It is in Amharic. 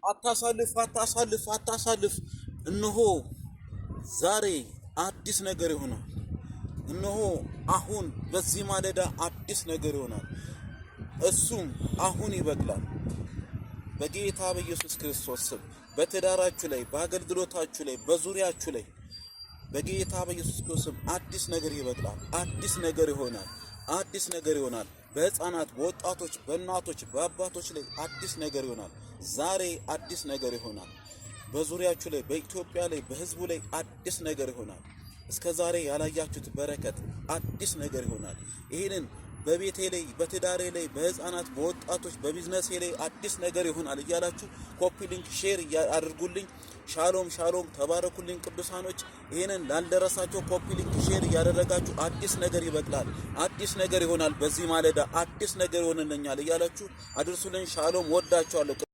አታሳልፍ፣ አታሳልፍ፣ አታሳልፍ። እነሆ ዛሬ አዲስ ነገር ይሆናል። እነሆ አሁን በዚህ ማለዳ አዲስ ነገር ይሆናል። እሱም አሁን ይበቅላል። በጌታ በኢየሱስ ክርስቶስ ስም በትዳራችሁ ላይ፣ በአገልግሎታችሁ ላይ፣ በዙሪያችሁ ላይ በጌታ በኢየሱስ ክርስቶስ ስም አዲስ ነገር ይበቅላል። አዲስ ነገር ይሆናል። አዲስ ነገር ይሆናል። በሕፃናት፣ በወጣቶች፣ በእናቶች፣ በአባቶች ላይ አዲስ ነገር ይሆናል። ዛሬ አዲስ ነገር ይሆናል። በዙሪያችሁ ላይ፣ በኢትዮጵያ ላይ፣ በሕዝቡ ላይ አዲስ ነገር ይሆናል። እስከ ዛሬ ያላያችሁት በረከት አዲስ ነገር ይሆናል። ይህንን በቤቴ ላይ፣ በትዳሬ ላይ፣ በህፃናት፣ በወጣቶች፣ በቢዝነሴ ላይ አዲስ ነገር ይሆናል እያላችሁ copy link share አድርጉልኝ። ሻሎም ሻሎም፣ ተባረኩልኝ ቅዱሳኖች። ይህንን ላልደረሳቸው copy link share እያደረጋችሁ አዲስ ነገር ይበቅላል፣ አዲስ ነገር ይሆናል፣ በዚህ ማለዳ አዲስ ነገር ይሆንልኛል እያላችሁ አድርሱልኝ። ሻሎም፣ ወዳችኋለሁ።